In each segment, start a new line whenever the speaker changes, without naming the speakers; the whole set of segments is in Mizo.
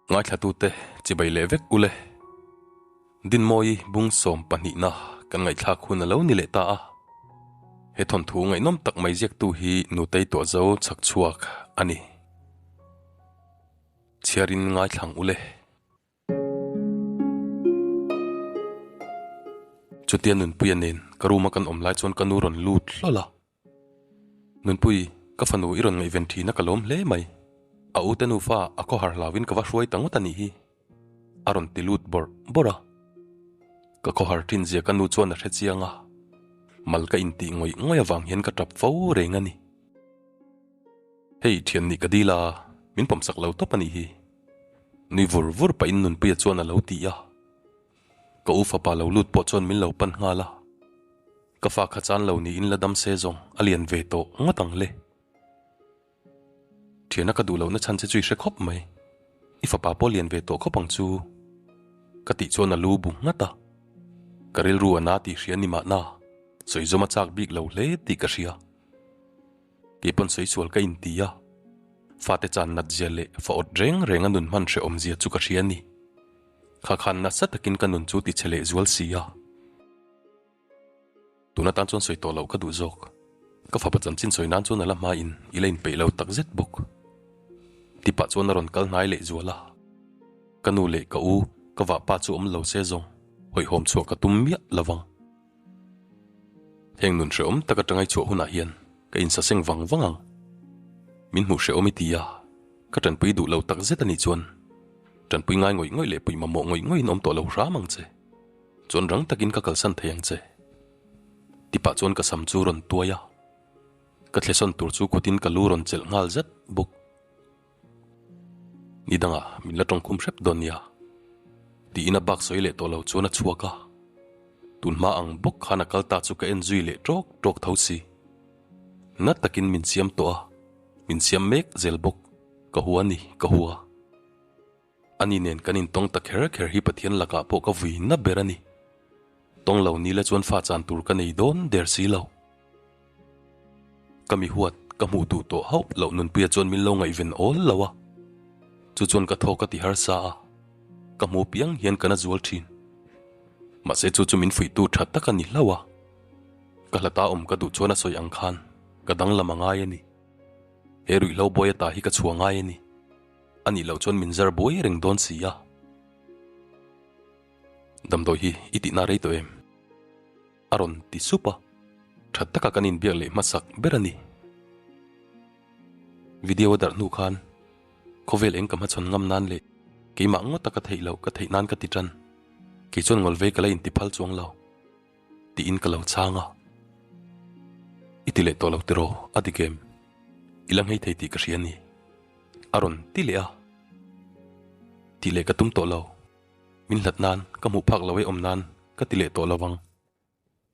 Ngaithlatute chibai leh vek ule. Dinmawi bung 12na kan ngaihthlak hun a lo ni leh ta a. He thawnthu ngaihnawm tak mai ziaktu hi Nutei Tuahzo chhak chhuak a ni. Chhiarin ngaithlang ule. Chutia Nunpuia nen ka room a kan awm lai chuan ka nu rawn lut hlawl a. Nunpui, ka fanu i rawn ngaihven thin a ka lawm hle mai. A ute nufa a khawhar hlauin ka va hruai ta ngawt a nih hi. A rawn ti lut bawrh bawrh a. Ka khawhar thin zia ka nu chuan a hre chiang a. Mal ka intih ngawih ngawih avang hian ka tap fo reng a ni. Hei thian nih ka dil a, min pawmsak lo tawp a nih hi. Nui vur vur pahin Nunpuia chuan a lo ti a. Ka u fapa lo lut pawh chuan min lo pan nghal a. Ka fa kha chan lo niin la dam se zawng a lian ve tawh ngawt ang le. Thiana ka duh lohna chhan che chu i hre khawp mai. I fapa pawh lian ve tawh khawp ang chu. Ka tih chuan a lu bu nghat a. Ka rilru a na tih hria ni mahna sawi zawm a chak bik lo hle tih ka hria. Kei pawn sawi sual ka inti a. Fate chan nat zia leh fa awt reng reng a nun hman hrehawm zia chu ka hria a ni. Kha khan nasa takin ka nun chu ti chhe leh zual si a. Tun atan chuan sawi tawh loh ka duh zawk. Ka fapa chanchin sawi nan chuan a la hmain i la inpeih lo tak zet bawk. Tipah chuan a rawn kal hnai leh zual a. Ka nu leh ka u, ka vahpa chu awm lo se zawng, hawihhawm chhuah ka tum miah lo vang. Heng nun hrehawm tak atanga i chhuah hunah hian ka insaseng vang vang ang. Min hmuh hrehawm i ti a, ka tanpui duh lo tak zet a nih chuan tanpui ngai ngawih ngawih leh puih mamawh ngawih ngawihin awm tawh lo hram ang che. Chuan rang takin ka kalsan thei ang che. Tipah chuan ka sam chu rawn tuai a, ka thlesawn tur chu kutin ka lu rawn chelh nghal zet bawk. Ni dangah min la tawngkhum hrep dawn nia. Tiin a bak sawi leh tawh lo chuan a chhuak a. Tun hma ang bawk khan a kal ta chu ka en zui leh tawk tawk tho si. Na takin min siam tawh a, min siam mek zel bawk. Ka hua ni, ka hua. Ani nen kan intawng ta kher kher hi Pathian lakah pawh ka vui na ber a ni. Tawng lo ni la chuan fa chan tur ka nei dawn der si lo. Ka mi huat ka hmuh duh tawh hauh loh Nunpuia chuan min lo ngaihven awl lo a. Chu chuan ka thaw ka ti harsa a, ka hmu piang hian ka na zual thin. Mahse chu chu min fuihtu tha tak a ni hlauh a. Ka hlata awm ka duh chuan a sawi ang khan ka danglam a ngai a ni. He ruihhlo buai ata hi ka chhuah ngai a ni. A nih loh chuan min zar buai reng dawn si a. Damdawi hi i tihna rei tawh em? A rawn ti sup a, tha taka kan inbiak leh hmasak ber a ni. Video a darh hnu khan khawvel eng ka hmachhawn ngam nan leh keimah ngawta ka theih loh ka theih nan ka ti tan. Kei chuan ngawlvei ka la inti phal chuang lo tiin ka lo chhang a. I ti leh tawh lo tiraw a dik em? I la nghei thei tih ka hria a ni. A rawn ti leh a. Tih leh ka tum tawh lo. Min hlat nan, ka hmuh phak lo e awm nan ka ti leh tawh lo vang.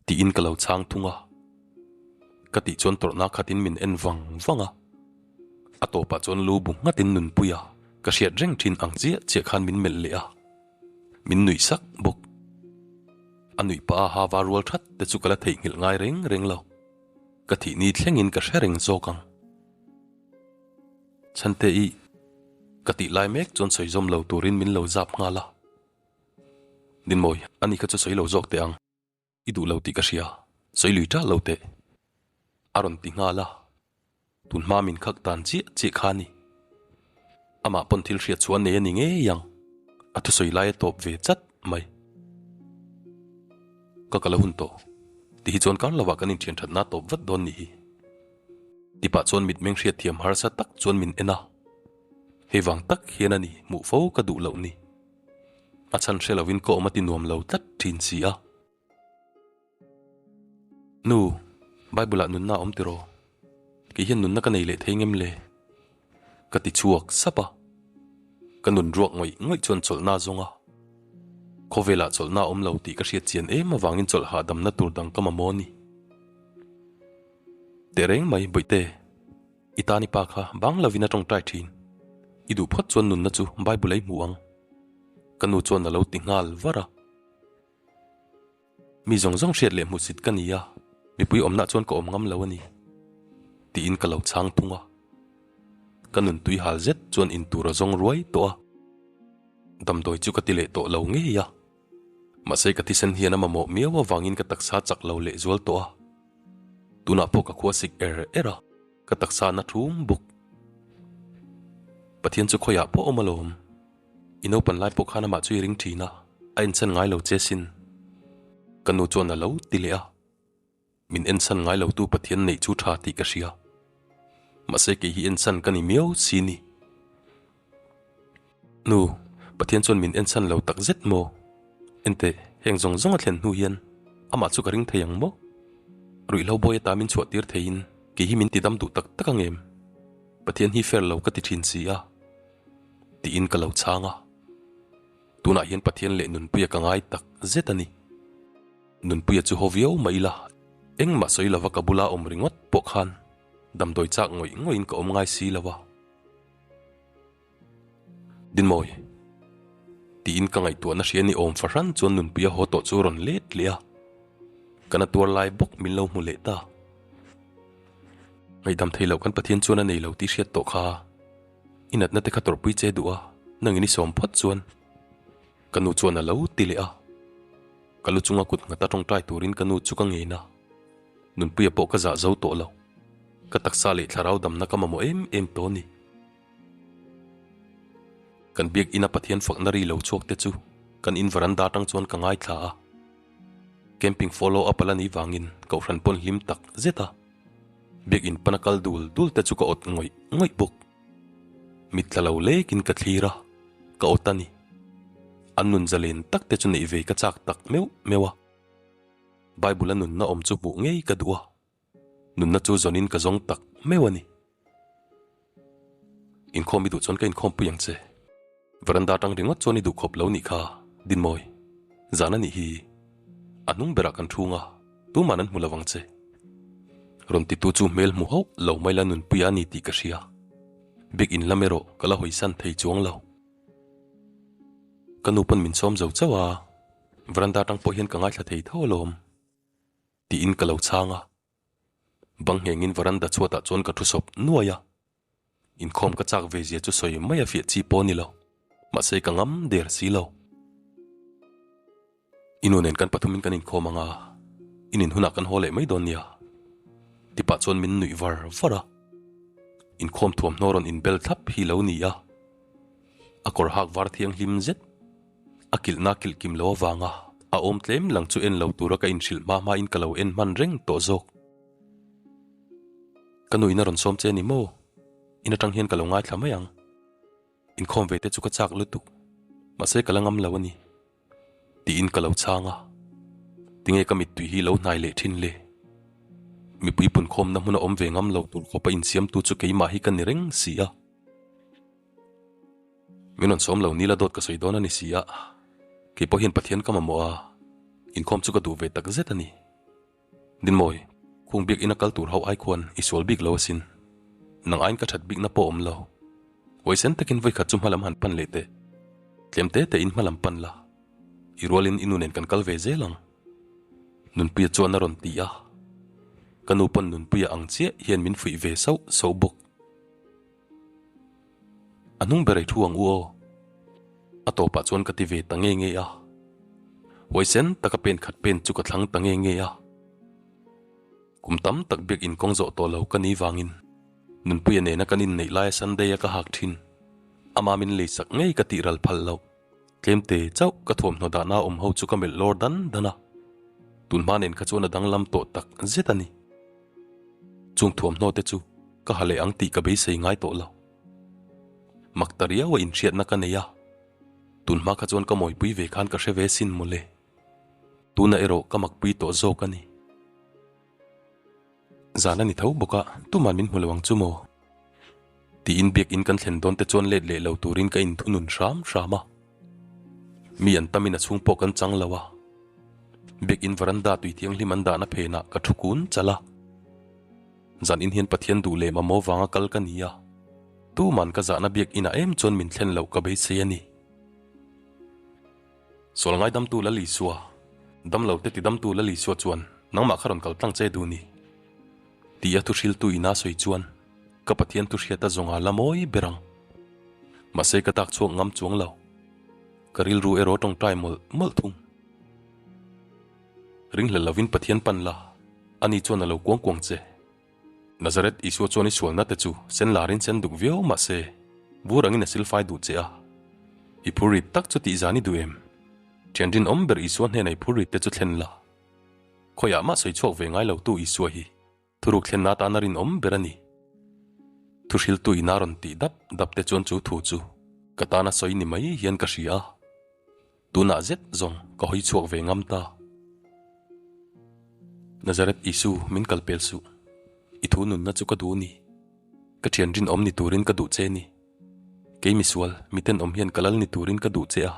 Tiin ka lo chhang thung a. Ka tih chuan tawrhna khatin min en vang vang a. A tawpah chuan lu bu nghatin nunpui a, ka hriat reng thin ang chiah chiah khan min melh leh a. Min nuih sak bawk. A nuih pah a ha var rual that te chu ka la theihnghilh ngai reng reng lo. Ka thih ni thlengin ka hre reng zawk ang. Chhante i ka tih lai mek chuan sawi zawm lo turin min lo zap nghal a. Dinmawi, ani kha chu sawi lo zawk teh ang. I duh lo tih ka hria, sawi lui ṭah lo teh. A rawn ti nghal a. Tun hma min khak dan chiah chiah kha a ni. Amah pawn thil hriat chhuah nei a ni ngei ang. A thusawi lai a tawp ve chat mai. Ka kal a hun tawh. Tihi chuan kar lovah kan inthian thatna tawp vat dawn ni hi. Tipah chuan mitmeng hriatthiam harsa tak chuan min en a, hei vang tak hian a ni hmuh fo ka duh loh ni. A chhan hre lovin ka awm a ti nuam lo tlat thin si a. Nu, Bible-ah nunna a awm tiraw? Kei hian nunna ka nei leh thei ngem le? Ka ti chhuak sap a. Ka nun ruak ngawih ngawih chuan chawlhna a zawng a. Khawvelah chawlhna a awm lo tih ka hriat chian em avangin chawlh hahdamna tur dang ka mamawh a ni. Teh reng mai Bawihte, i tan i pa kha bang lovin a tawngtai thin. I duh phawt chuan nunna chu Bible a i hmu ang. Ka nu chuan a lo ti nghal var a. Mi zawng zawng hriat leh hmuhsit ka ni a, mipui awmnah chuan ka awm ngam lo a ni. Tiin ka lo chhang thung a. Ka nun tui hal zet chuan intur a zawng ruai tawh a. Damdawi chu ka ti leh tawh lo ngei a. Mahse ka thisen hian a mamawh miau avangin ka taksa chak lo leh zual tawh a. Tunah pawh ka khua sik er er a, ka taksa na thum bawk. Pathian chu khawiah pawh awm alawm. I naupan lai pawh khan amah chu i ring thin a, a enchhan ngai lo che sin. Ka nu chuan a lo ti leh a. Min enchhan ngai lo tu Pathian neih chu tha tih ka hria. Mahse kei hi enchhan ka ni miau si ni. Nu, Pathian chuan min enchhan lo tak zet maw? Enteh, heng zawng zawng a thlen hnu hian amah chu ka ring thei ang maw? Ruihhlo bawi ata min chhuah tir theiin kei hi min tidam duh tak tak ang em? Pathian hi fair lo ka ti thin si a. Tiin ka lo chhang a. Tunah hian Pathian leh Nunpuia ka ngai tak zet a ni. Nunpuia chu haw viau mai ila, engmah sawi lova ka bula awm ringawt pawh khan damdawi chak ngawih ngawihin ka awm ngai si lo a. Dinmawi. Tiin ka ngaihtuahna hria ni awm fahran chuan Nunpuia haw tawh chu rawn let leh a. Ka na tuar lai bawk min lo hmu leh ta. Ngaihdam thei loh kan Pathian chuan a nei lo tih hriat tawh kha. I natna te kha tawrhpui che duh a, nangin i sawm phawt chuan. Ka nu chuan a lo ti leh a. Ka lu chunga kut nghata tawngtai turin ka nu chu ka ngen a, Nunpuia pawh ka zah zo tawh lo. Ka taksa leh thlarau damna ka mamawh em em tawh a ni. Kan biakina Pathian fakna ri lo chhuak te chu kan in varanda atang chuan ka ngaithla a. Camping follow up a la nih vangin kohhran pawn hlim tak zet a. Biakin pana kal dul dul te chu ka awt ngawih ngawih bawk. Mit tla lo lekin ka thlir a, ka awt a ni. An nun zalen tak te chu neih ve ka chak tak meuh meuh a. Bible a nunna awm chu hmuh ngei ka duh a, nunna chu zawnin ka zawng tak meuh a ni. Inkhawm i duh chuan ka inkhawmpui ang che. Veranda atang ringawt chuan i duh khawp lo nih kha, Dinmawi. Zan a nih hi. A hnung berah kan thung a, tuman an hmu lo ang che. Rawn titu chu hmel hmu hauh lo mai la nunpuia a ni tih ka hria. Bik in lam erawh ka la hawisan thei chuang lo. Ka nu pawn min sawm zo chauh a, veranda atang pawh hian ka ngaithla thei tho alawm. Tiin ka lo chhang a. Bang nghengin veranda chhuatah chuan ka thu sawp nuai a. Inkhawm ka chak ve zia chu sawi mai a fiah chi pawh a ni lo. Mahse ka ngam der si lo. I nu nen kan pathumin kan inkhawm ang a, in in hunah kan haw leh mai dawn nia. Tipah chuan min nuih var var a. Inkhawm thuamhnaw rawn inbel thlap hi lo ni a. A kawr hak var thianghlim zet. A kilhna kilh kim lo avanga a awm tlem lang chu en lo tura ka inhrilh hma hmain ka lo en hman reng tawh zawk. Ka nuin a rawn sawm che ni maw? In atang hian ka lo ngaithla mai ang. Inkhawm ve te chu ka chak lutuk. Mahse ka la ngam lo a ni. Tiin ka lo chhang a. Tinge ka mittui hi lo hnai leh thin le? Mipui punkhawmna hmuna awm ve ngam lo tur khawpa insiamtu chu keimah hi ka ni reng si a. Min rawn sawm lo nila dawt ka sawi dawn a ni si a. Kei pawh hian Pathian ka mamawh a, inkhawm chu ka duh ve tak zet a ni. Dinmawi, khung biak ina kal tur ho ai khuan i sual bik lo asin. Nang aiin ka that bikna pawh awm lo. Huaisen takin vawikhat chu hmalam han pan leh teh. Tlem te tein hmalam pan la. I rualin i nu nen kan kal ve zel ang. Nunpuia chuan a rawn ti a. Ka nu pawn Nunpuia ang chiah hian min fuih ve sauh sauh bawk. A hnung ber ei thu ang u aw. A tawpah chuan ka ti ve ta nge nge a. Huaisen taka pen khat pen chu ka thlang ta nge nge a. Kum tam tak biak inkawng zawh tawh lo ka ni vangin Nunpuia nena kan inneih laia Sunday a ka hak thin. Ama min leisak ngei ka tih ral phal loh. Tlemte chauh ka thuamhnaw dahna awm ho chu ka melh lawr dan dan a. Tunhma nen kha chuan a danglam tawh tak zet a ni. Chung thuamhnaw te chu ka ha leh ang tih ka beisei ngai tawh lo. Mak ta riau a inhriatna ka nei a, tunhma kha chuan ka mawipui ve khan ka hre ve sin mawle. Tuna erawh ka makpui tawh zawk a ni. Zan a ni tho bawk a, tuman min hmu lo ang chu maw? Tiin biakin kan thlen dawn te chuan let leh lo turin ka inthunun hram hram a. Mi an tamin a chhung pawh kan chang lo a. Biakin varanda tui thianghlim an dahna phenah ka thu kun chal a. Zan in hian Pathian duh leh mamawh vanga kal ka ni a. Tuman ka zahna biakinah em chuan min thlen loh ka beisei a ni. Sual ngaidamtu Lal Isua, damlo te tidamtu Lal Isua chuan nangmah kha rawn kal tlang che duh ni. Tih a thuhriltu ina sawi chuan ka Pathian thuhriata zawnga la mawi ber ang. Mahse ka tak chhuak ngam chuang lo. Ka rilru erawh tawngtai mawlh mawlh thung. Ringhlel lovin Pathian pan la, ani chuan a lo kuang kuang che. Nazareth Isua chuan i sualna te chu sen larin sen duk viau mah se, vur angin a silfai duh che a. I phurrit tak chu tih zan i duh em? Thian rinawm ber Isua hnena i phurrit te chu thlen la. Khawiah mah sawi chhuak ve ngai lo tu Isua hi thuruk thlenna atana rinawm ber a ni. Thuhriltu ina rawn tih dap dap te chuan chu thu chu ka tana sawi ni mai hian ka hria a. Tunah zet zawng ka hawi chhuak ve ngam ta. Nazareth Isu min kal pel suh. I thu nunna chu ka duh ni. Ka thian rinawm ni turin ka duh che ni. Kei misual, miten awm hian ka lal ni turin ka duh che a.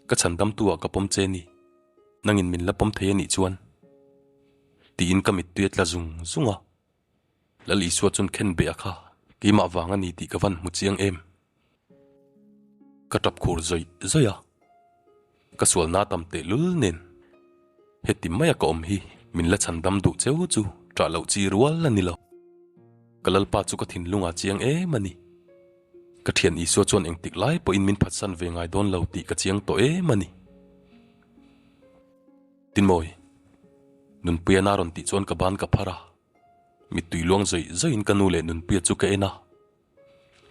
Ka chhandamtu ah ka pawm che ni. Nangin min la pawm thei a nih chuan. Tiin ka mittui a tla zung zung a. Lal Isua chuan khen beh a kha keimah vang a ni tih ka van hmu chiang em. Ka tap khur zawih zawih a, ka sualna tam tehlul nen heti maia ka awm hi min la chhan dam duh cheu chu ṭah loh chi rual a ni lo. Ka Lalpa chu ka thinlung a chiang em a ni. Ka ṭhian Isua chuan engtik lai pawhin min phatsan ve ngai dawn lo tih ka chiang tawh em a ni. Tinmawi, Nunpuia na rawn tih chuan ka ban ka phar a, mittui luang zawih zawihin ka nu leh Nunpuia chu ka en a.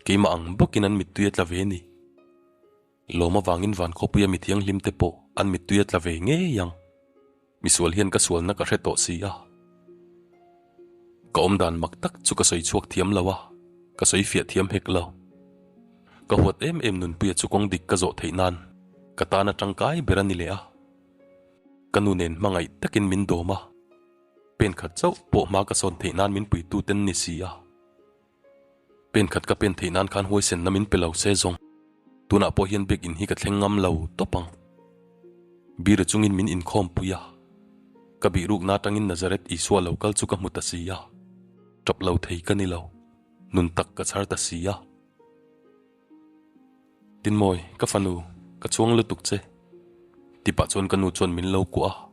Keimah ang bawkin an mittui a tla ve ni. Lawm avangin van khawpuia mi thianghlim te pawh an mittui a tla ve ngei ang. Misual hian ka sualna ka hre tawh si a. Ka awmdan mak tak chu ka sawi chhuak thiam lo a, ka sawi fiah thiam hek lo. Ka huat em em nunpuia chu kawng dik ka zawh theih nan ka tan a tangkai ber a ni leh a. Ka nu nen hmangaih takin min dawm a, pen khat chauh pawh hma ka sawn theih nan min puitu ten ni si a. Pen khat ka pen theih nan khan huaisenna min pe lo se zawng. Tunah pawh hian biakinn hi ka thleng ngam lo tawp ang. Bira chungin min inkhawm pui a. Ka bihrukna atangin Nazareth Isua lo kal chu ka hmu ta si a. Tap lo thei ka ni lo. Nun tak ka chhar ta si a. Tinmawi, ka fanu, ka chhuang lutuk che. Tipah chuan ka nu chuan min lo kuah a.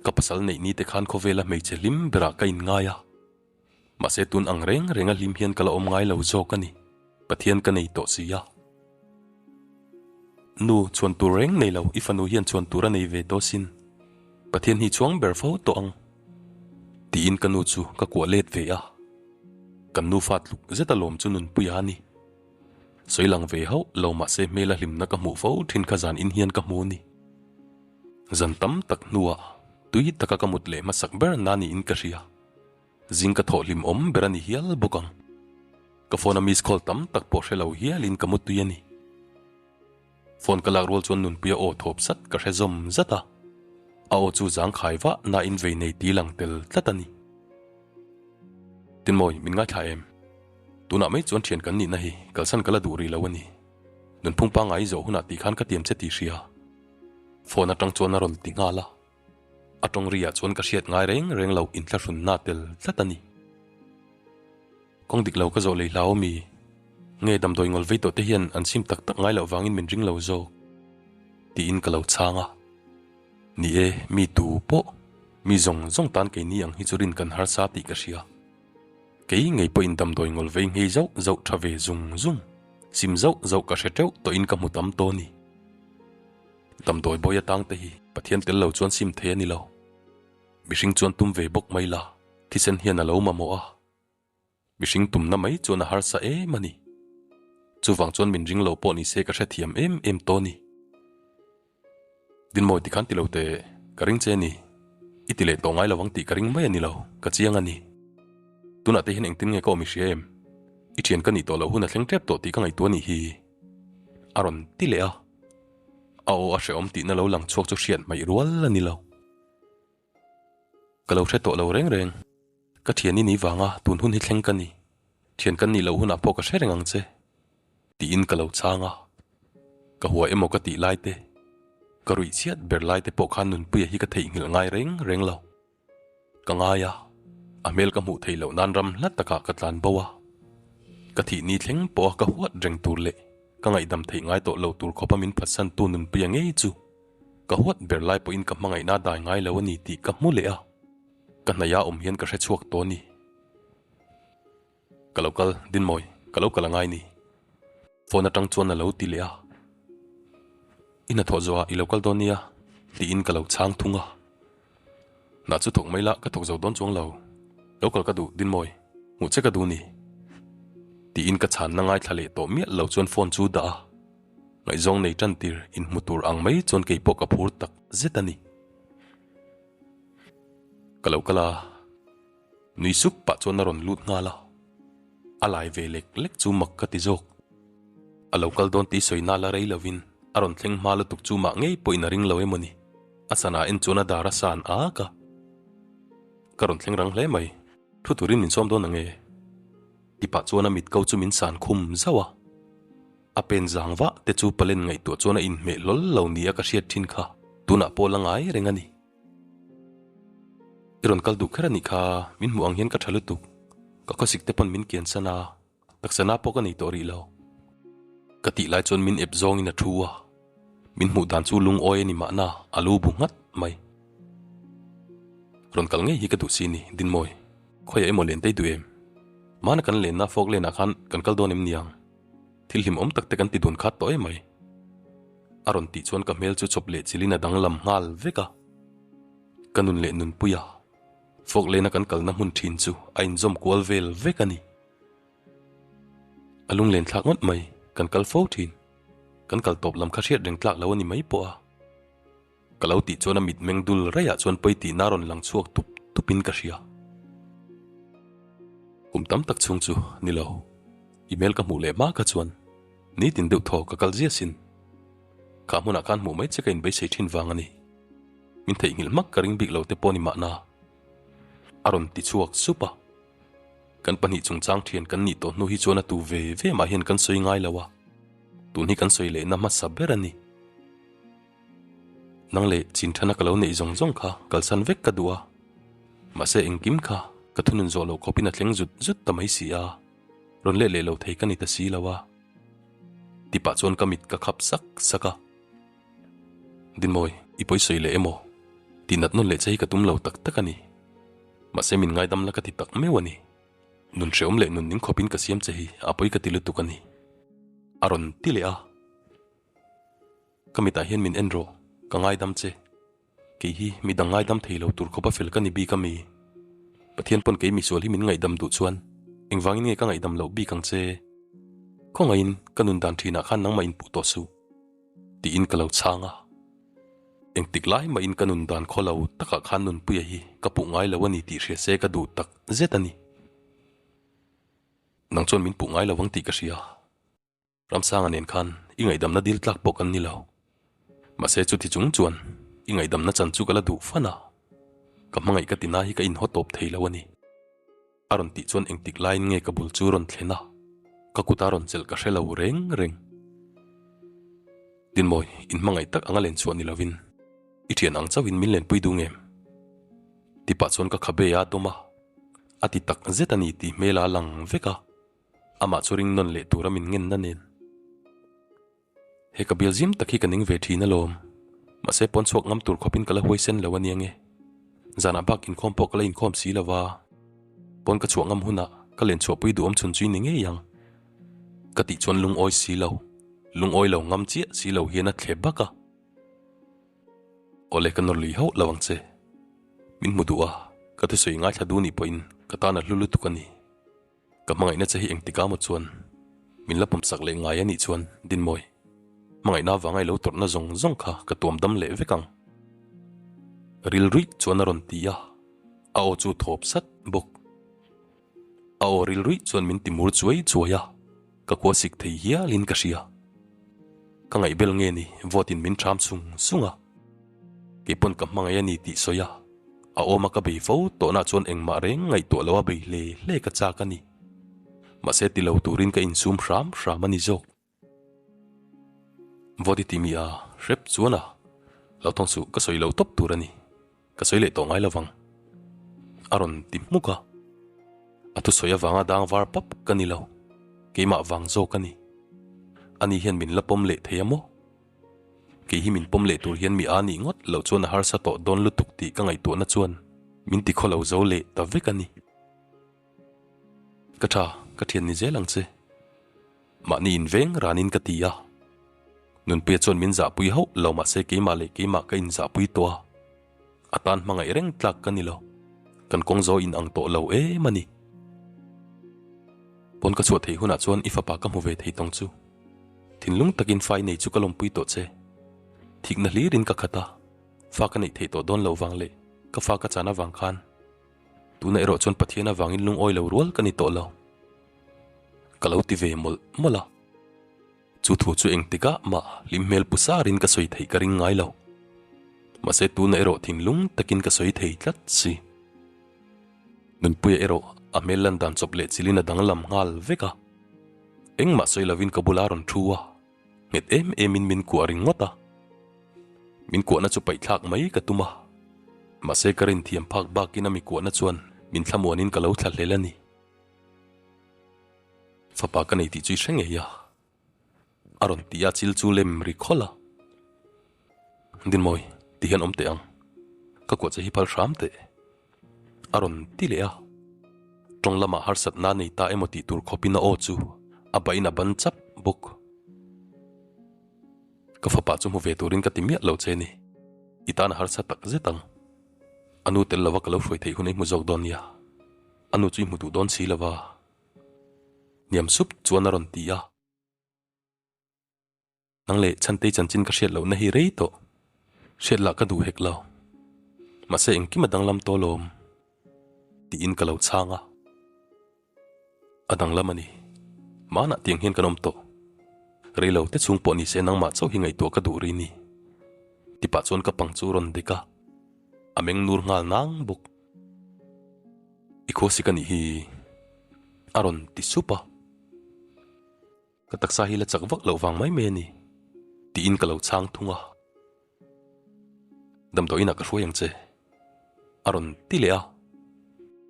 Ka pasal neih ni te khan khawvela hmeichhe hlim berah ka inngai a. Mahse tun ang reng reng a hlim hian ka la awm ngai lo zawk a ni, Pathian ka nei tawh si a. Nu, chhuan tur reng nei lo, i fanu hian chhuan tur a nei ve tawh sin. Pathian hi chhuang ber fo tawh ang. Tiin ka nu chu ka kuah let ve a. Kan nufa tluk zet a lawm chu nunpuia a ni. Sawi lang ve hauh lo mahse hmel a hlimna ka hmuh fo thin kha zan in hian ka hmu a ni. Zan tam tak hnuah tui taka ka mut leh hmasak ber na niin ka hria. Zing ka thawh hlim awm ber a ni hial bawk ang. Ka phone a miss call tam tak pawh hre lo hialin ka mutui a ni. Phone ka lak rual chuan Nunpuia aw thawp sat ka hre zawm zat a. A aw chu zangkhai vah nain vei nei ti lang tel tlat a ni. Tinmawi, min ngaithla em? Tunah mai chuan thian kan nihna hi kalsan ka la duh rih lo a ni. Nunphung pangngai i zawh hunah tih khan ka tiam che tih hria. Phone atang chuan a rawn ti nghal a. A tawng ri ah chuan ka hriat ngai reng reng lo inthlahrunna tel tlat a ni. Kawng dik lo ka zawh lei hlau ami? Nge damdawi ngawl vei tawh te hian an sim tak tak ngai loh vangin min ring lo zawk? Tiin ka lo chhang a. Ni e, mi tu pawh, mi zawng zawng tan keini ang hi chu rin kan harsa tih ka hria. Kei ngei pawhin damdawi ngawl vei nghei zauh zauh tha ve zung zung, sim zauh zauh ka hre teuh tawhin ka hmu tam tawh a ni. Damdawi bawi atang te hi Pathian tel lo chuan sim thei a ni lo. Mihring chuan tum ve bawk mai la, thisen hian a lo mamawh a. Mihring tumna mai chuan a harsa em a ni. Chuvang chuan min ring lo pawh ni se ka hrethiam em em tawh a ni. Dinmawi tikhan ti lo teh, ka ring che a ni. I ti leh tawh ngai lo ang tih ka ring mai a ni lo, ka chiang a ni. Tunah te hian engtin nge ka awm i hria em? I thian ka nih tawh loh hun a thleng tep tawh tih ka ngaihtuah a nih hi. A rawn ti leh a. A aw a hrehawm tihna lo lang chhuak chu hriat hmaih rual a ni lo. Ka lo hre tawh lo reng reng. Ka thian i ni vanga tun hun hi thleng ka ni. Thian kan nih loh hunah pawh ka hre reng ang che. Tiin ka lo chhang a. Ka hua emaw ka tih lai te, ka ruih chhiat ber lai te pawh khan Nunpuia hi ka theihnghilh ngai reng reng lo. Ka ngai a, a hmel ka hmuh theih loh nan ram hla takah ka tlan bo a. Ka thih ni thleng pawha ka huat reng tur leh ka ngaihdam theih ngai tawh lo tur khawpa min phatsantu nunpuia ngei chu ka huat ber lai pawhin ka hmangaihna a dai ngai lo a ni tih ka hmu leh a, ka hnaih a awm hian ka hre chhuak tawh a ni. Ka lo kal, Dinmawi, ka lo kal a ngai ni. Phone atang chuan a lo ti leh a. I hnathawh zawhah i lo kal dawn nia, tiin ka lo chhang thung a. Hna chu thawk mai la, ka thawk zo dawn chuang lo. Lo kal ka duh, Dinmawi, hmuh che ka duh ni. Tiin ka chhanna ngaithla leh tawh miah lo chuan phone chu dah a. Ngaihzawng nei tan tir inhmu tur ang mai chuan kei pawh ka phur tak zet a ni. Ka lo kal a, nui sup pah chuan a rawn lut nghal a. A lai ve lek lek chu mak ka ti zawk. A lo kal dawn tih sawi nal a rei lovin a rawn thleng hma lutuk chu mah ngei pawhin a ring lo emaw ni. A sana en chuan a dar a san ak a. Ka rawn thleng rang hle mai, thu turin min sawm dawn ang e. Ti pah chuan a mit ko chu min san khum zauh a. A pen zang vah te chu palen ngaihtuah chuan a inhmeh hlawl lo nia ka hriat thin kha tunah pawh la ngai reng a ni. I rawn kal duh kher a nih kha, min hmuh ang hian ka tha lutuk. Ka khawsik te pawn min kian san a, taksa na pawh ka nei tawh rih lo. Ka tih lai chuan min ep zawngin a thu a, min hmuh dan chu lungawi a ni mahna a lu bu nghat mai. Rawn kal ngei hi ka duh si ni, Dinmawi. Khawiah emaw len tei duh em? Hmana kan lenna Falkland ah khan kan kal dawn em niang? Thil hlimawm tak te kan ti dun khat tawh em mai. A rawn tih chuan ka hmel chu chawp leh chilin a danglam nghal vek a. Ka nun leh nunpuia Falkland-a kan kalna hmun thin chu a inzawm kual vel vek a ni. A lunglen thlak ngawt mai, kan kal fo thin. Kan kal tawp lam kha hriat reng tlak lo a ni mai pawh a. Ka lo tih chuan a mitmeng dul raiah chuan pawi tihna rawn lang chhuak tup tupin ka hria. Kum tam tak chhung chu ni lo, i hmel ka hmuh leh hma kha chuan nitin deuh thaw ka kal zia sin. Kha hmunah khan hmuh mai che ka inbeisei thin vang a ni. Min theihnghilh hmak ka ring bik lo te pawh ni mahna. A rawn ti chhuak sup a. Kan pahnih chungchang thian kan nih tawh hnu hi chuan a tu ve ve mah hian kan sawi ngai lo a, tun hi kan sawi lehna hmasa ber a ni. Nang leh chinthana ka lo neih zawng zawng kha kalsan vek ka duh a, mahse engkim kha ka thunun zawh loh khawpin a thleng zut zut ta mai si a, rawn let leh lo thei ka ni ta si lo a. Tipah chuan ka mit ka khap sak sak a. Dinmawi, i pawi sawi leh emaw? Tih nat nawn leh che hi ka tum lo tak tak a ni. Mahse min ngaidam la ka ti tak meuh a ni. Nun hrehawm leh nun ning khawpin ka siam che hi a pawi ka ti lutuk a ni. A rawn ti leh a. Ka mitah hian min en rawh, ka ngaidam che. Kei hi mi dang ngaidam thei lo tur khawpa fel ka ni bik a mi? Pathian pawn kei misual hi min ngaihdam duh chuan engvangin nge ka ngaihdam loh bik ang che? Khawngaihin ka nun dan thinah khan nangmah inpuh tawh suh. Tiin ka lo chhang a. Engtik lai mahin ka nun dan khaw lo takah khan Nunpuia hi ka puh ngai lo a ni tih hria se ka duh tak zet a ni. Nang chuan min puh ngai lo ang tih ka hria. Ramsanga nen khan i ngaihdamna dil tlak pawh kan ni lo. Mahse chuti chung chuan i ngaihdamna chan chu ka la duh fan a. Ka hmangaih ka tina hi ka inhaw tawp thei lo a ni. A rawn tih chuan engtik laiin nge ka bul chu rawn thlen a, ka kut a rawn chelh ka hre lo reng reng. Dinmawi, in hmangaih tak anga len chhuah ni lovin i thian ang chauhin min lenpui duh ngem? Ti pah chuan ka khabe a dawm a, a ti tak zet a ni tih hmel a lang vek a, amah chu ring nawn leh tura min ngenna nen. He ka bial zim tak hi ka ning ve thin alawm. Mahse pawn chhuak ngam tur khawpin ka la huaisen lo a nia nge. Zanah bak inkhawm pawh ka la inkhawm si lo va. Pawn ka chhuah ngam hunah ka len chhuahpui duhawm chhun chu i ni ngei ang. Ka tih chuan lungawi si lo, lungawi lo ngam chiah si lo hian a thle bak a. Awle ka nawr lui hauh lo ang che. Min hmu duh a, ka thusawi ngaithla duh nih pawhin ka tan a hlu lutuk a ni. Ka hmangaihna che hi engtik amaw chuan min la pawmsak leh ngai a nih chuan Dinmawi, hmangaihna avanga i lo tawrhna zawng zawng kha ka tuam dam leh vek ang. Rilruih chuan a rawn ti a, a aw chu thawp sat bawk. A aw rilruih chuan min ti mur chuai chuai a, ka kua sik thei hialin ka hria. Ka ngaihbel nge ni vote in min ṭham sung sung a. Keipawn ka hmangaih a ni tih sawi a, a awma ka bei fo tawhna chuan engmah reng ngaihtuah loa bei hle hle ka chak a ni. Mahse ti lo turin ka insum hram hram a ni zawk. Vote i ti mi a, hrep chuan a, lo thawng suh ka sawi lo tawp tur a ni. Ka sawi leh tawh ngai lovang. A rawn ti hmuk a. A thusawi avanga dang var pap ka ni lo. Keimah vang zawk a ni. Ani hian min la pawm leh thei a maw? Kei hi min pawm leh tur hian mi a nih ngawt loh chuan a harsa tawh dawn lutuk tih ka ngaihtuahna chuan min ti khaw lo zo leh ta vek a ni. Ka tha, ka thian ni zel ang che. Mahni inveng ranin ka ti a. Nunpuia chuan min zahpui hauh lo mahse keimah leh keimah ka inzahpui tawh a, a tan hmangaih reng tlak ka ni lo. Kan kawng zo in ang tawh lo em a ni. Pawn ka chhuah theih hunah chuan i fapa ka hmu ve thei tawng chu. Thinlung takin fa i nei chu ka lawmpui tawh che. Thikna hlirin ka khat a, fa ka neih theih tawh dawn lo vang leh ka fa ka chan avang khan Tuna erawh chuan Pathian avangin lungawi lo rual ka ni tawh lo. Ka lo ti ve mawlh mawlh a. Chu thu chu engtikah mah hlim hmel pu sarin ka sawi theih ka ring ngai lo. Mahse tuna erawh thinlung takin ka sawi thei tlat si. Nunpuia erawh a hmel lan dan chawp leh chilin a danglam nghal vek a. Engmah sawi lovin ka bula rawn thu a. Nghet em emin min kuah ringawt a. Min kuahna chu paihthlak mai ka tum a. Mahse ka rinthiam phak bakin a mi kuahna chuan min thlamuanin ka lo thlahlel a ni. Fapa ka nei tih chu i hre ngei a. A rawn ti a chil chu lem ri khawlh a. Dinmawi, ti hian awm teh ang. Ka kuah che hi phal hram teh. A rawn ti leh a. Tawng lamah harsatna nei ta emaw tih tur khawpin a aw chu a bahin a ban chap bawk. Ka fapa chu hmu ve turin ka ti miah lo che ni. I tan a harsa tak zet ang. A nu tel lova ka lo hruai theih hun i hmu zawk dawn nia. A nu chu i hmu duh dawn si lova. Hniam sup chuan a rawn ti a. Nang leh Chhantei chanchin ka hriat lohna hi rei tawh. Hriat lah ka duh hek lo. Mahse engkim a danglam tawh lawm. Tiin ka lo chhang a. A danglam a ni. Hmanah tiang hian kan awm tawh. Rei lo te chhung pawh ni se nangmah chauh hi ngaihtuah ka duh ri ni. Tipah chuan ka pang chu rawn dek a. A meng nur nghal nang bawk. I khuasik a nih hi. A rawn ti sup a. Ka taksa hi la chak vak loh vang mai mai a ni, tiin ka lo chhang thung a. Damdawiin ah ka hruai ang che, a rawn ti leh a.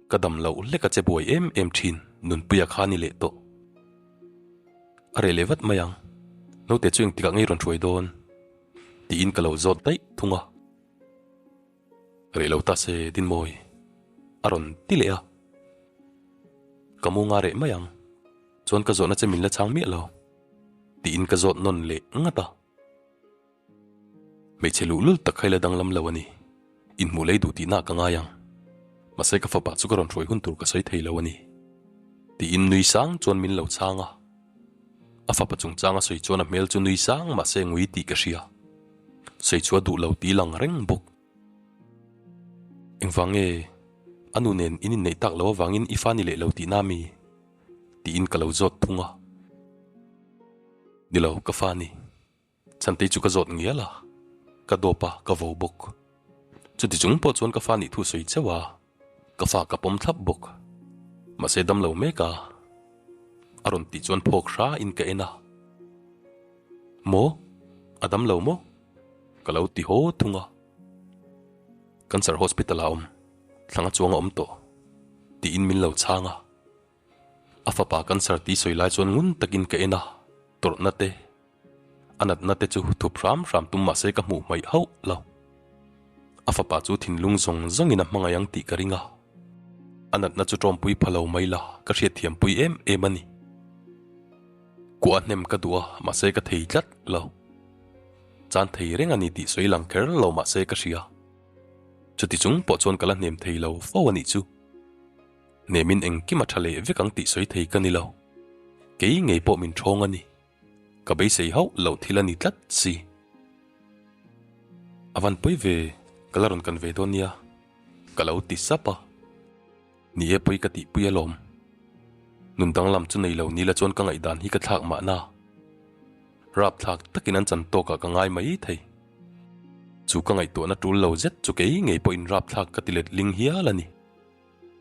Ka dam loh hlek a che buai em em thin Nunpuia kha a ni leh tawh. A reh leh vat mai ang, naute chu engtikah ngei rawn hruai dawn? tiin ka lo zawt daih thung a. Reh lo ta se Dinmawi, a rawn ti leh a. Ka mu nga reh mai ang. Chuan ka zawhna che min la chhang miah lo, tiin ka zawt nawn leh ngat a. Hmeichhe luhlul tak kha i la danglam lo a ni. Inhmuh lei duh tihna ka ngai ang. Mahse ka fapa chu ka rawn hruai hun tur ka sawi thei lo a ni, tiin nui sang chuan min lo chhang a. A fapa chungchang a sawi chuan a hmel chu nui sang mahse ngui tih ka hria. Sawi chu a duh lo tih lang reng bawk. Engvang nge a nu nen in inneih tak loh avangin i fa ni leh lo tihna mi? Tiin ka lo zawt thung a. Ni lo, ka fa ni. Chhantei chu ka zawt ngial a, ka dawp a, ka vo bawk. Chuti chung pawh chuan ka fa nih thu sawi chauh a, ka fa ka pawm thlap bawk. Mahse dam lo mek a, a rawn tih chuan phawk hra in ka en a. Maw? A dam lo maw? Ka lo ti haw thung a. Cancer hospital ah awm, thlanga chuang a awm tawh, tiin min lo chhang a. A fapa cancer tih sawi lai chuan ngun takin ka en a, tawrhna te, a natna te chu thup hram hram tum mahse ka hmuh hmaih hauh lo. A fapa chu thinlung zawng zawngin a hmangaih ang tih ka ring a, a natna chu tawmpui pha lo mai la ka hriatthiampui em em a ni. Kuah hnem ka duh a, mahse ka thei tlat lo. Chan thei reng a ni tih sawi lang kher lo mahse ka hria. Chuti chung pawh chuan ka la hnem thei lo fo a nih chu. Hnemin engkim a tha leh vek ang tih sawi thei ka ni lo. Kei ngei pawh min thawng a ni. Ka beisei hauh loh thil a ni tlat si. A van pawi ve, ka la rawn kan ve dawn nia, ka lo ti sap a. Ni e pawi ka tihpui alawm. Nun danglam chu nei lo ni la chuan ka ngaihdan hi ka thlak mahna. Rapthlak takin an chan tawkah ka ngai mai thei. Chu ka ngaihtuahna tul lo zet chu kei ngei pawhin rapthlak ka ti let ling hial a ni.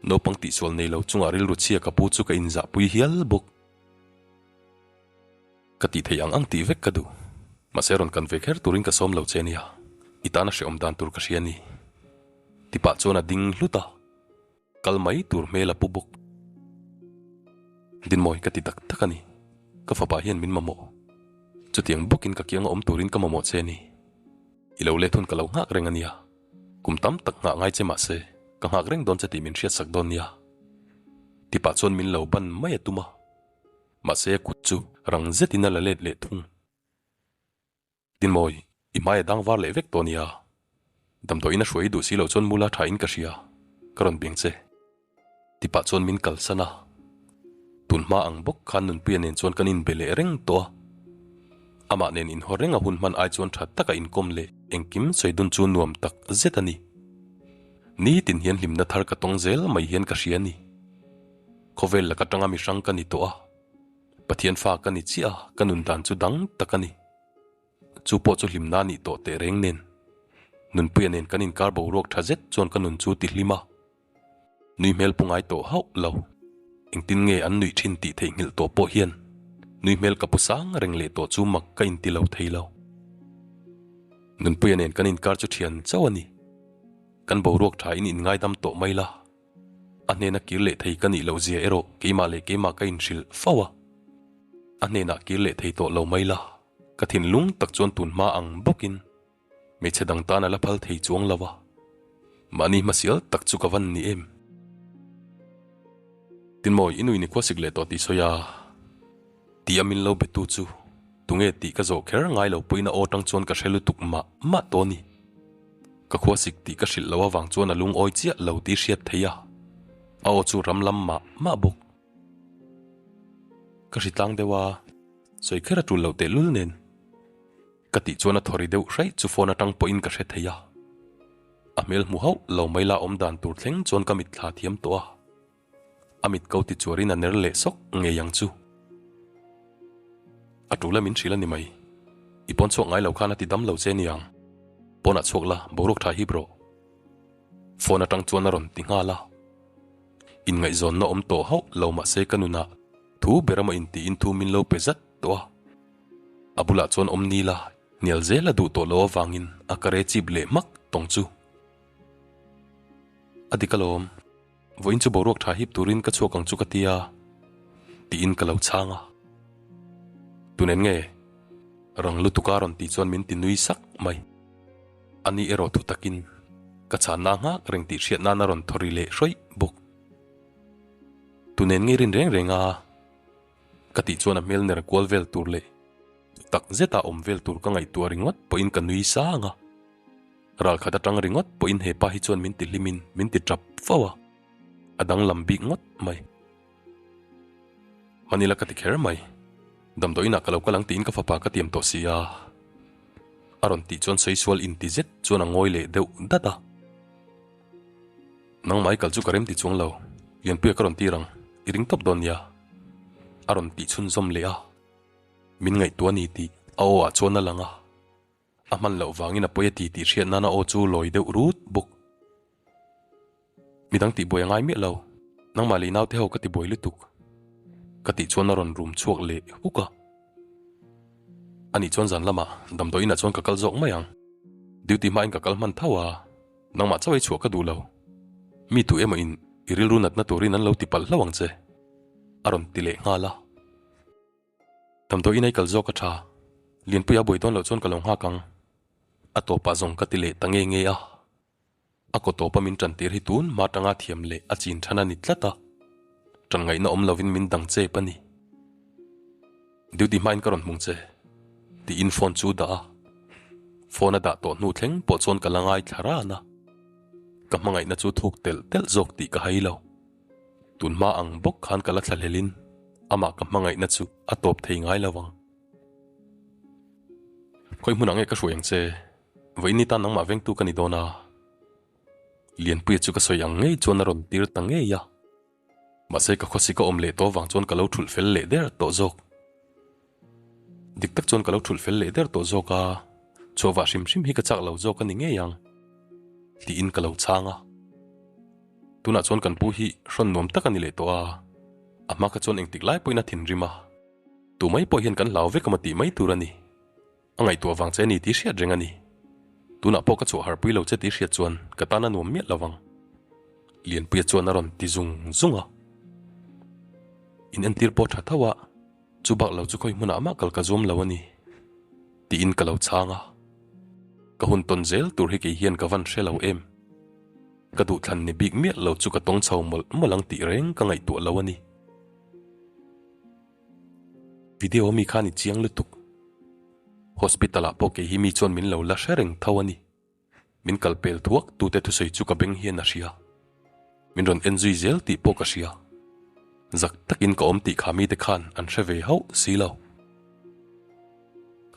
Naupang tihsual nei lo chungah rilru chhia ka pu chu ka inzahpui hial bawk. Ka tih theih ang ang tih vek ka duh. Mahse rawn kan ve kher turin ka sawm lo che nia. I tana hrehawm dan tur ka hria ni. Tipah chuan a ding hlut a. Kal mai tur hmel a pu bawk. Dinmawi ka ti tak tak a ni. Ka fapa hian min mamawh. Chutiang bawkin ka kianga awm turin ka mamawh che ni. I lo let hun ka lo nghak reng a nia. Kum tam tak nghah ngai che mahse, ka nghak reng dawn che tih min hriatsak dawn nia. Tipah chuan min lo ban mai a tum a. Mahse a kut chu rang zetin a la let leh thung. Tinmawi, i hmai a dang var leh vek tawh nia. Damdawiin a hruai i duh si loh chuan mula tha in ka hria, ka rawn biang che. Ti pah chuan min kalsan a. Tun hma ang bawk khan Nunpuia nen chuan kan inbe leh reng tawh a. Amah nen inhaw reng a hun hman ai chuan tha taka inkawm leh engkim sawi dun chu nuam tak zet a ni. Nitin hian hlimna thar ka tawng zel mai hian ka hria a ni. Khawvel laka tanga mi hrang ka ni tawh a. Pathian fa ka ni chiah a, ka nun dan chu dang tak a ni. Chu pawh chu hlimna a nih tawh teh reng nen. Nunpuia nen kan inkar boruak tha zet chuan ka nun chu ti hlim a. Nui hmel pu ngai tawh hauh lo. Engtin nge an nuih thin tih theihnghilh tawh pawh hian nui hmel ka pu sang reng leh tawh chu mak ka inti lo thei lo. Nunpuia nen kan inkar chu thian chauh a ni. Kan boruak tha in inngaidam tawh mai la. A hnena kir leh thei ka nih loh zia erawh keimah leh keimah ka inhrilh fo a. A hnenah kir leh thei tawh lo mai la. Ka thinlung tak chuan tun hma ang bawkin hmeichhe dang tan a la phal thei chuang lo a. Mahni hmasial tak chu ka van ni em? Tinmawi, i nui ni khua sik leh tawh tih sawi a. Ti a min lo be tu chu tunge tih ka zawh kher ngai lo pawhin a aw tang chuan ka hre lutuk mah mah tawh a ni. Ka khua sik tih ka hrilh loh avang chuan a lungawi chiah lo tih hriat theih a, a aw chu ram lam mah mah bawk. Ka hritlang deuh a, sawi kher a tul loh tehlul nen. Ka tih chuan a thaw ri deuh hraih chu phone atang pawhin ka hre thei a. A hmel hmu hauh lo mai la awm dan tur thleng chuan ka mitthla thiam tawh a. A mit ko ti chuarin a ner leh sawk ngei ang chu. A tul a min hrilh a ni mai. I pawn chhuak ngai lo khan a ti dam lo che niang. Pawnah chhuak la, boruak tha hip rawh. Phone atang chuan a rawn ti nghal a. Inngaihzawnna awm tawh hauh lo mahse ka nunah thu ber emaw intiin thu min lo pe zat tawh a. A bulah chuan awm ni la, hnial zel a duh tawh lo avangin a ka re chip leh hmak tawng chu. A dik alawm, vawiin chu boruak tha hip turin ka chhuak ang chu ka tia, tiin ka lo chhang a. Tunen nge? Rang lutuka rawn tih chuan min ti nui sak mai. Ani erawh thu takin ka chhanna nghak reng tih hriat nan a rawn thaw ri leh hrawih bawk. Tunen nge rin reng reng a? Ka tih chuan a hmel ner kual vel tur leh tak zeta awm vel tur ka ngaihtuah ringawt pawhin ka nui sang a. Ral khat atang ringawt pawhin he pa hi chuan min ti hlimin min ti tap fo a, a danglam bik ngawt mai. Manila ka ti kher mai. Damdawiinah ka lo kal ang tiin ka fapa ka tiam tawh si a. A rawn tih chuan sawi sual inti zet chuan a ngawi leh deuh dat a. Nangmah i kal chu ka rem ti chuang lo, Lianpuia ka rawn tir ang, i ring tawp dawn nia. A rawn tih chhunzawm leh a. Min ngaihtuah a ni tih a aw ah chuan a lang a. A hman loh vangin a pawi a ti tih hriat nan a aw chu lawi deuh rut bawk. Midang tihbuai a ngai miah lo, nangmah leh i naute ho ka tibuai lutuk. Ka tih chuan a rawn rum chhuak leh huk a. Anih chuan zan lamah damdawiinah chuan ka kal zawk mai ang. Duty hmain ka kal hman tho a. Nangmah chauh ei chhuah ka duh lo. Mi tu emaw in i rilru natna turin an lo ti palh hlauh ang che. A rawn ti leh nghal a. Damdawiin ei kal zawk a tha. Lianpuia a buai dawn loh chuan ka lo nghak ang. A tawpah zawng ka ti leh ta nge nge a. A kaw tawpa min tan tir hi tun hma tanga thiam leh a chin than a ni tlat a. Tan ngaihna awm lovin min dang chep a ni. Duty hmain ka rawn hmung che, tiin phone chu dah a. Phone a dah tawh hnu thleng pawh chuan ka la ngai thla ran a. Ka hmangaihna chu thuk telh telh zawk tih ka hai lo. Tun hma ang bawk khan ka la thla hlelin amah ka hmangaihna chu a tawp thei ngai lo ang. Khawi hmunah nge ka hruai ang che? Vawiin ni tan nangmah vengtu ka ni dawn a. Lianpuia chu ka sawi ang ngei chuan a rawn tir ta ngei a. Mahse ka khawsik a awm leh tawh vang chuan ka lo thulh fel leh der tawh zawk. Dik tak chuan ka lo thulh fel leh der tawh zawk a, chhuahvah hrim hrim hi ka chak lo zawk a ni ngei ang tiin ka lo chhang a. Tunah chuan kan pu hi hrawn nuam tak a ni leh tawh a, a hma kha chuan engtik lai pawhin a thinrim a, tu mai pawh hian kan hlau vek emaw tih mai tur a ni. A ngaihtuah vang che a ni tih hriat reng a ni. Tunah pawh ka chhuah harpui lo che tih hriat chuan ka tan a nuam miah lo vang. Lianpuia chuan a rawn ti zung zung a. In entir pawh tha tho a, chu bak lo chu khawi hmunah mah kal ka zuam lo a ni. Tiin ka lo chhang a. Ka hun tawn zel tur hi kei hian ka van hre lo em. Ka duhthlan ni bik miah lo chu ka tawng chho mawlh mawlh ang tih reng ka ngaihtuah lo a ni. Video ami khan i chiang lutuk. Hospital ah pawh kei hi mi chuan min lo la hre reng tho a ni. Min kal pel thuak tute thusawi chu ka beng hian a hria. Min rawn en zui zel tih pawh ka hria. Zak takin ka awm tih kha mite khan an hre ve hauh si lo.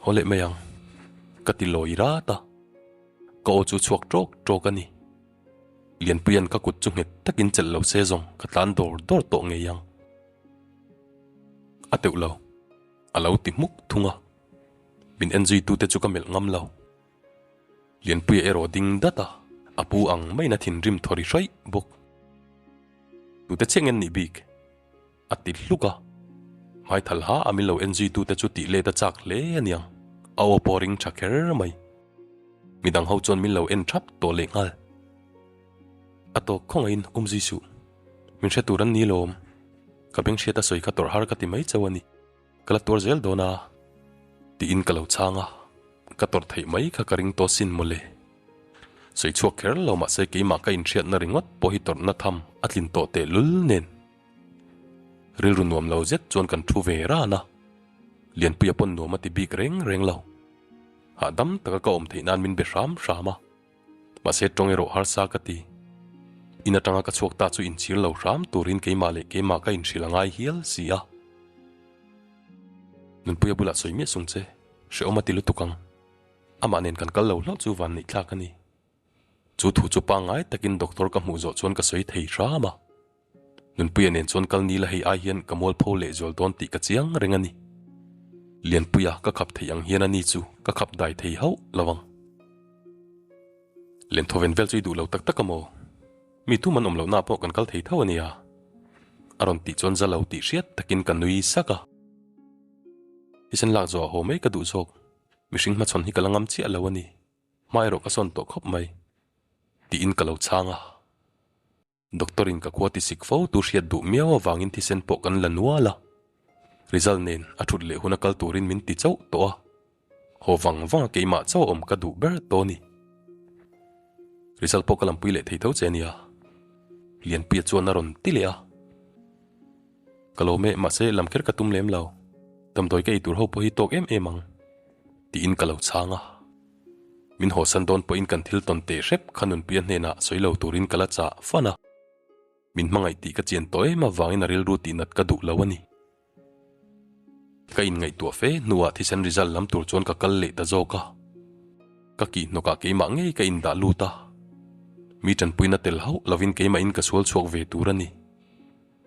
Haw leh mai ang, ka ti lawi rat a. Ka aw chu chhuak tawk tawk a ni. Lianpuia'n ka kut chu nghet takin chelh lo se zawng ka tlan dawr dawr tawh ngei ang. A teuh lo, a lo ti hmuk thung a. Min en zuitute chu ka melh ngam lo. Lianpuia erawh ding dat a, a pu ang maiin a thinrim thaw ri hraih bawk. Tute chiah ngen nih bik? A ti hluk a. Hmaithal ha a min lo en zuitute chu tih let a chak hle a niang, a aw pawh ring tha kher mai. Midang ho chuan min lo en thap tawh leh nghal. A tawk khawngaihin um zui suh. Min hre tur an ni lawm. Ka beng hriat a sawi kha tawrh har ka ti mai chauh a ni. Ka la tuar zel dawn a, tiin ka lo chhang a, ka tawrh theih mai kha ka ring tawh sin mawle. Sawi chhuak kher lo mahse keimah ka inhriatna ringawt pawh hi tawrhna tham a tlin tawh teh lul nen. Rilru nuam lo zet chuan kan thu ve ran a, Lianpuia pawn nuam a ti bik reng reng lo. Hahdam taka ka awm theih nan min be hram hram a, mahse tawng erawh harsa ka ti. In atanga ka chhuak ta chu inchhir lo hram turin keimah leh keimah ka inhrilh a ngai hial si a. Nunpuia bulah sawi miah sung che, hrehawm a ti lutuk ang. Amah nen kan kal lo hlauh chu van neih thlak a ni. Chu thu chu pangngai takin doctor ka hmuh zawh chuan ka sawi thei hram a. Nunpuia nen chuan kal nila hei ai hian ka mualpho leh zual dawn tih ka chiang reng a ni. Lianpuia ka khap theih ang hian a ni chu ka khap dai thei hauh lo ang. Lenthaw ven vel chu i duh lo tak tak a maw? Mi tum an awm lohna pawh kan kal thei tho a nia. A rawn tih chuan za lo tih hriat takin ka nui sak a. Thisen lak zawh a haw mai ka duh zawk. Mihring hmachhawn hi ka la ngam chiah lo a ni. Hma erawh ka sawn tawh khawp mai. Tiin ka lo chhang a. Doctor in ka khua ti sik fo tu hriat duh miau avangin thisen pawh kan la nual a. Result nen a thut leh hun a kal turin min ti chauh tawh a. Haw vang vang a keimah chauh a awm ka duh ber tawh a ni. Result pawh ka lampui leh thei tho che a nia. Lianpuia chuan a rawn ti leh a. Ka lawm e, mahse lam kher ka tum lem lo. Damdawi ka ei tur ho pawh hi tawk em em ang. Tiin ka lo chhang a. Min hawsan dawn pawhin kan thil tawn teh hrep kha Nunpuia hnenah sawi lo turin ka la chah fan a. Min hmangaih tih ka chian tawh em avangin a rilru tih nat ka duh lo a ni. Ka inngaihtuah fe hnuah thisen result lam tur chuan ka kal leh ta zawk a. Ka kih hnawkah keimah ngei ka indah lut a. Mi tanpuina tel hauh lovin keimahin ka sual chhuak ve tur a ni.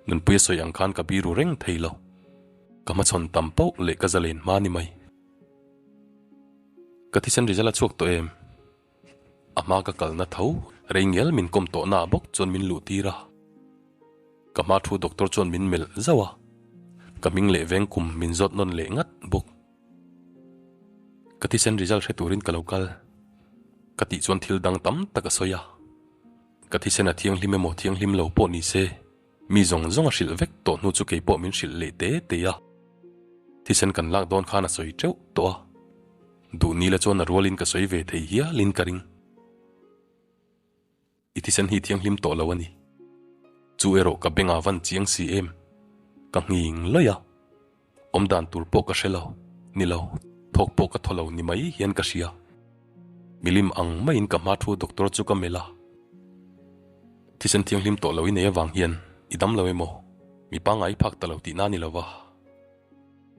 Nunpuia sawi ang khan ka biru reng thei lo. Ka hmachhawn tam pauh leh ka zalen hma ni mai. Ka thisen result a chhuak tawh em? A hma ka kalna tho rei ngial min kawm tawh na bawk chuan min luh tir a. Ka hma thu doctor chuan min melh zauh a. Ka hming leh veng kum min zawt nawn leh ngat bawk. Ka thisen result hre turin ka lo kal. Ka tih chuan thil dang tam tak a sawi a. Ka thisen a thianghlim emaw thianghlim lo pawh ni se, mi zawng zawng a hrilh vek tawh hnu chu kei pawh min hrilh leh te te a. Thisen kan lak dawn khan a sawi teuh tawh a. Duh nila chuan a rualin ka sawi ve thei hialin ka ring. I thisen hi thianghlim tawh lo a ni. Chu erawh ka bengah van chiang si em? Ka nghing lawih a. Awm dan tur pawh ka hre lo, ni lo, thawk pawh ka thaw lo ni mai hian ka hria. Milim ang maiin ka hma thu doctor chu ka melh a. Thisen thianghlim tawh lo i nei avang hian i dam lo emaw, mi pangngai i phak ta lo tihna a ni lo va.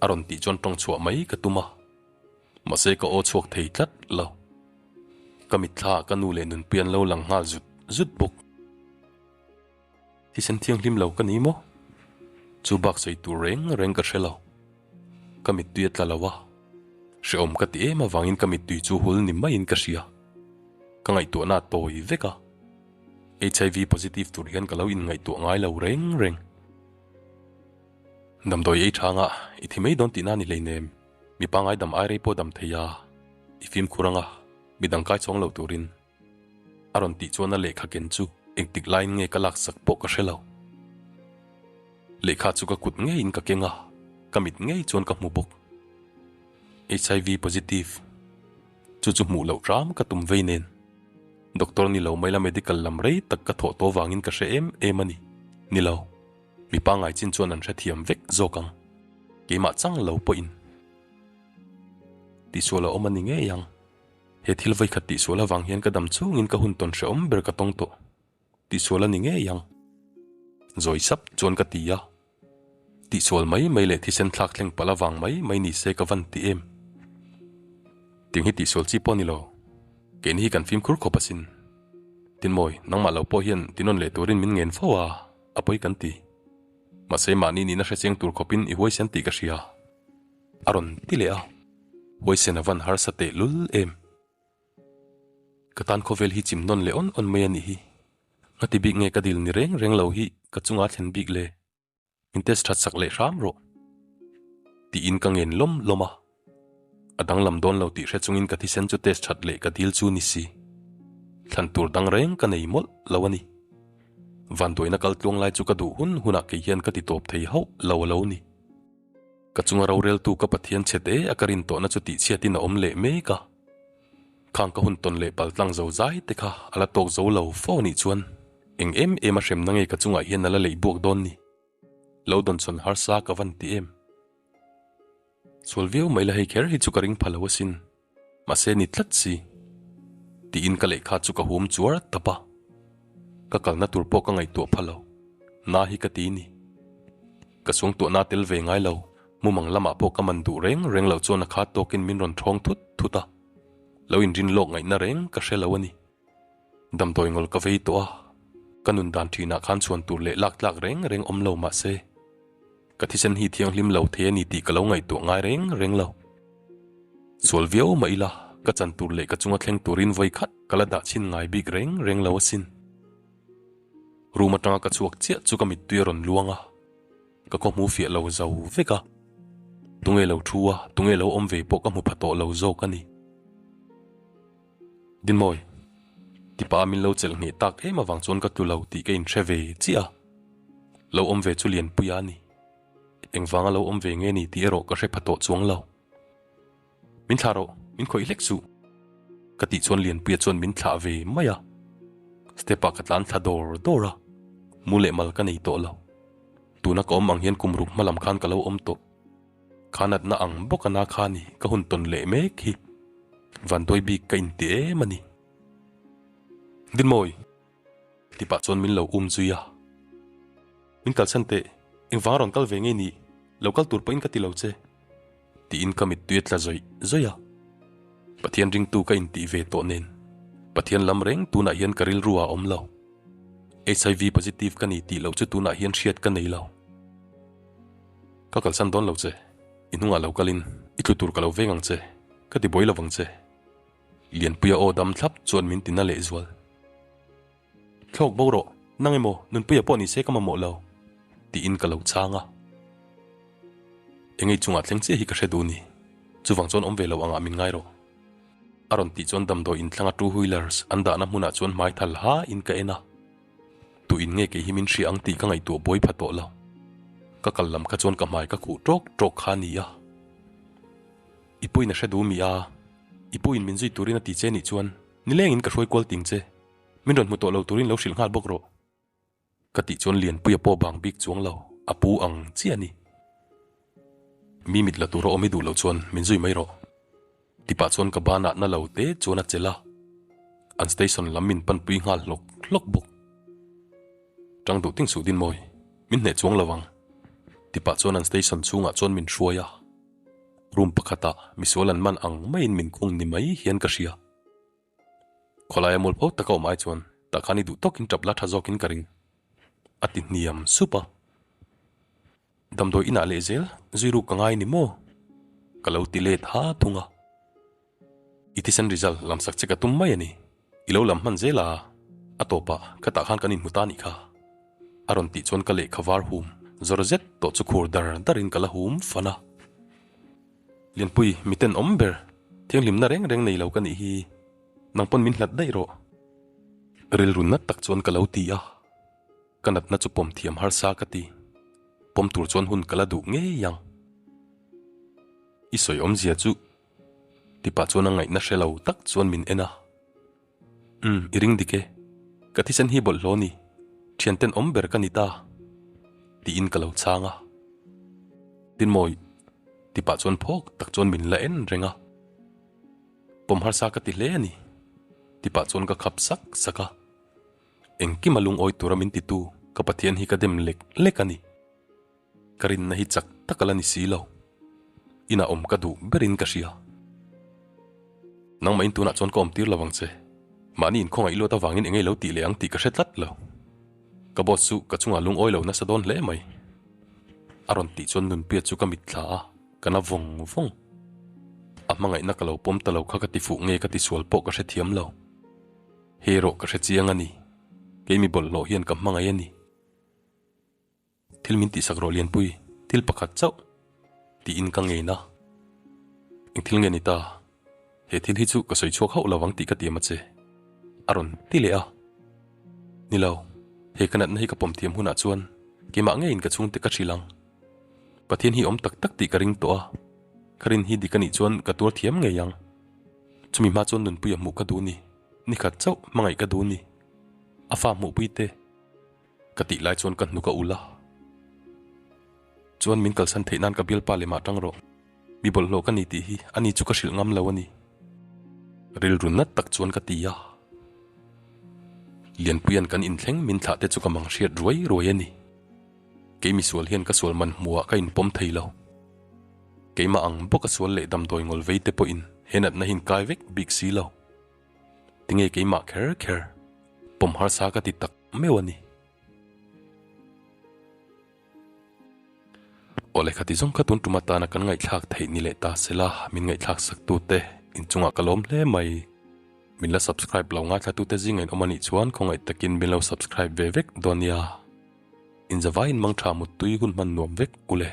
A rawn tih chuan tawng chhuah mai ka tum a, mahse ka aw chhuak thei tlat lo. Ka mitthla ah ka nu leh nunpui an lo lang nghal zut zut bawk. Thisen thianghlim lo ka ni maw? Chu bak sawi tur reng reng ka hre lo. Ka mittui a tla lo a, hrehawm ka ti em avangin ka mittui chu hul ni maiin ka hria. Ka ngaihtuahna a tawi vek a, HIV positive tur hian ka lo inngaihtuah ngai lo reng reng. Damdawi ei thanga i thi mai dawn tihna ni hleinem, mi pangngai dam ai rei pawh dam thei a, i fimkhur anga midang kai chhawng lo turin. A rawn tih chuan a lehkha ken chu engtik laiin nge ka laksak pawh ka hre lo. Lehkha chu ka kut ngeiin ka keng a, ka mit ngei chuan ka hmu bawk. HIV positive. Chu chu hmuh loh hram ka tum vei nen. Doctor ni lo mai la medical lam rei tak ka thawh tawh vangin ka hre em em a ni. Ni lo. Mi pangngai chin chuan an hrethiam vek zawk ang. Keimah chang lo pawhin. Tihsual a awm a ni ngei ang. He thil vawikhat tihsual avang hian ka dam chungin ka hun tawn hrehawm ber ka tawng tawh. Tihsual a ni ngei ang. Zawi sap chuan ka ti a. Tihsual mai mai leh thisen thlak thleng palh avang mai mai ni se ka van ti em. Tiang hi tihsual chi pawh a ni lo. Keini hi kan fimkhur khawp asin. Tinmawi, nangmah lo pawh hian tinawn leh turin min ngen fo a, a pawi kan ti. Mahse mahni nihna hrechiang tur khawpin i huaisen tih ka hria. A rawn ti leh a, huaisen a van harsa teh lul em. Ka tan khawvel hi chim nawn leh awn awn mai a nih hi. Ngati bik nge ka dil ni reng reng lo hi ka chunga thlen bik le. Min test that sak leh hram rawh. Tiin ka ngen lawm lawm a. A danglam dawn lo tih hre chungin ka thisen chu test that leh ka dil chu ni si. Thlan tur dang reng ka nei mawlh lo a ni. Vanduaina kal tluang lai chu ka duh hun hunah kei hian ka ti tawp thei hauh lo a lo ni. Ka chunga roreltu ka Pathian chhe te a ka rin tawhna chu tihchhiatin a awm leh mek a. Khang ka hun tawn leh pal tlang zo zai te kha a la tawk zo lo fo anih chuan eng em em a hremna nge ka chungah hian a la leih buak dawn ni? Lo dawnchhawn harsa ka van ti em? Sual viau mai la hei kher hi chu ka ring pha lo asin. Mahse ni tlat si. Tiin ka lehkha chu ka hum chuar tap a. Ka kalna tur pawh ka ngaihtuah pha lo. Na hi ka ti ni. Ka suangtuahna tel ve ngai lo, mumang lamah pawh ka man duh reng reng loh chuan a khat tawkin min rawn thawng thut thut a. Lo inrin lawk ngaihna reng ka hre lo a ni. Damdawi ngawl ka vei tawh a, ka nun dan thinah khan chhuan tur leh lak tlak reng reng awm lo mah se, ka thisen hi thianghlim lo thei a ni tih ka lo ngaihtuah ngai reng reng lo. Sual viau mah ila, ka chan tur leh ka chunga thleng turin vawi khat ka la dah chhin ngai bik reng reng lo asin. Room atanga ka chhuak chiah chu ka mittui a rawn luang a, ka khaw hmu fiah lo zo vek a. Tunge lo thu a, tunge lo awm ve pawh ka hmu pha tawh lo zawk a ni. Dinmawi, tipa min lo chelh ngheh tak em avang chuan ka tlu lo tih ka inhre ve chiah a, lo awm ve chu Lianpuia a ni. Engvanga lo awm ve nge ni tih erawh ka hre pha tawh chuang lo. Min thlah rawh, min khawih hlek suh, ka tih chuan Lianpuia chuan min thlah ve mai a. Step ah ka tlan thla dawr dawr a, mu leh mal ka nei tawh lo. Tuna ka awm ang hian kum ruk hma lam khan ka lo awm tawh. Kha natna ang bawk a na kha ni ka hun tawn leh mek hi. Vanduai bik ka inti em a ni. Dinmawi! Tipah chuan min lo um zui a. Min kalsan teh, engvang rawn kal ve ngei ni, lo kal tur pawhin ka ti lo che. Tiin ka mittui a tla zawih zawih a. Pathian ringtu ka intih ve tawh nen, Pathian lam reng tunah hian ka rilru ah a awm lo. HIV positive ka ni tih loh chu tunah hian hriat ka nei lo. Ka kalsan dawn lo che, i hnungah lo kalin i tlu tur ka lo veng ang che, ka ti buai lovang che. Lianpuia aw dam thlap chuan min ti na lehzual. Thlawk bo rawh, nang emaw Nunpuia pawh ni se ka mamawh lo, tiin ka lo chhang a. Engei chungah thleng chiah hi ka hre duh ni, chuvang chuan awm ve lo angah min ngai rawh. A rawn tih chuan damdawi inthlanga two wheelers an dahna hmunah chuan hmai thal hain ka en a. Tu in nge kei hi min hria ang tih ka ngaihtuah buai pha tawh lo. Ka kal lam kha chuan ka hmai ka khuh tawk tawk kha a ni a. I puin a hre duh mi a, i puin min zui turin a ti che nih chuan nilengin ka hruai kual ting che, min rawn hmu tawh lo turin lo hrilh nghal bawk rawh. Ka tih chuan Lianpuia pawh bang bik chuang lo, a pu ang chiah a ni. Mi mit la tura awm i duh loh chuan min zui mai rawh. Tipah chuan ka banah na lo te chuan a chelh a, an station lam min panpui nghal hlawk hlawk bawk. Tang duh ting suh Dinmawi, min hneh chuang lo ang. Tipah chuan an station chhungah chuan min hruai a, room pakhatah misual an man ang maiin min khung ni mai hian ka hria. Khawlaia mualpho taka awm ai chuan tah khan i duh tawkin tap la tha zawkin ka ring, a ti hniam sup a. Damdawi inah leh zel zui ruk ka ngai ni maw? Ka lo ti let ha thung a. I thisen result lam sak che ka tum mai a ni. I lo lam hman zel a, a tawpah khatah khan kan inhmu ta nih kha. A rawn tih chuan ka lehkha var hum zawr zet tawh chu khur dar darin ka la hum fan a. Lianpui, mi tenawm ber, thianghlimna reng reng nei lo ka nih hi, nang pawn min hlat daih rawh. Rilru nat tak chuan ka lo ti a. Ka natna chu pawm thiam harsa ka ti. Pawm tur chuan hun ka la duh ngei ang. I sawi awmzia chu tipah chuan a ngaihna hre lo tak chuan min en a. Umm, i ring dik e. Ka thisen hi bawlhhlawh ni. Thianten awm ber ka ni ta. Tiin ka lo chhang a. Tinmawi, tipah chuan phawk tak chuan min la en reng a. Pawm harsa ka ti hle a ni. Tipah chuan ka khap sak sak a. Engkim a lungawi tura min titu ka Pathian hi ka dem lek lek a ni. Ka rinna hi chak tak a la ni si lo. Inah awm ka duh berin ka hria. Nangmah in tunah chuan ka awm tir lo ang che. Mahni inkhawngaih luat avangin engei lo tih leh ang tih ka hre tlat lo. Ka boss chu ka chungah lungawi lo nasa dawn hle mai. A rawn tih chuan Nunpia chu ka mitthla a, ka na vawng vawng. A hmangaihna ka lo pawm ta lo kha ka ti fuh nge ka ti sual pawh ka hrethiam lo. He erawh ka hre chiang a ni. Kei mi bawlhhlawh hian ka hmangaih a ni. Thil min tihsak rawh Lianpui, thil pakhat chauh tiin ka ngen a. Eng thil nge ni ta? He thil hi chu ka sawi chhuak hauh lo ang tih ka tiam a che. A rawn ti leh a. Ni lo, he ka natna hi ka pawm thiam hunah chuan keimah ngeiin ka chhungte ka hrilh ang. Pathian hi awm tak tak tih ka ring tawh a, ka rin hi dik a nih chuan ka tuar thiam ngei ang. Chumi hma chuan nunpuia hmuh ka duh ni, nikhat chauh hmangaih ka duh ni. A fa hmuhpui te. Ka tih lai chuan ka hnuk a ul a. Chuan min kalsan theih nan ka bialpa lemah tang rawh. Mi bawlhhlawh ka ni tih hi ani chu ka hrilh ngam lo a ni. Rilru nat tak chuan ka ti a. Lianpuia'n kan inthleng min thlah te chu ka mang hriat ruai ruai a ni. Kei misual hian ka sual man hmuhah ka inpawm thei lo. Keimah ang bawka sual leh damdawi ngawl vei te pawhin he natna hi inkai vek bik si lo. Tinge keimah kher kher pawm harsa ka ti tak meuh a ni. Aw lehkha ti zawng kha tun tum atana kan ngaihthlak theih ni leh ta sela min ngaihthlak sak tute inchungah ka lawm hle mai. Min la subscribe lo ngaithla tute zinga in awm anih chuan khawngaih takin min lo subscribe ve vek dawn nia. Inzavaiin mangtha muttui hun hman nuam vek ule.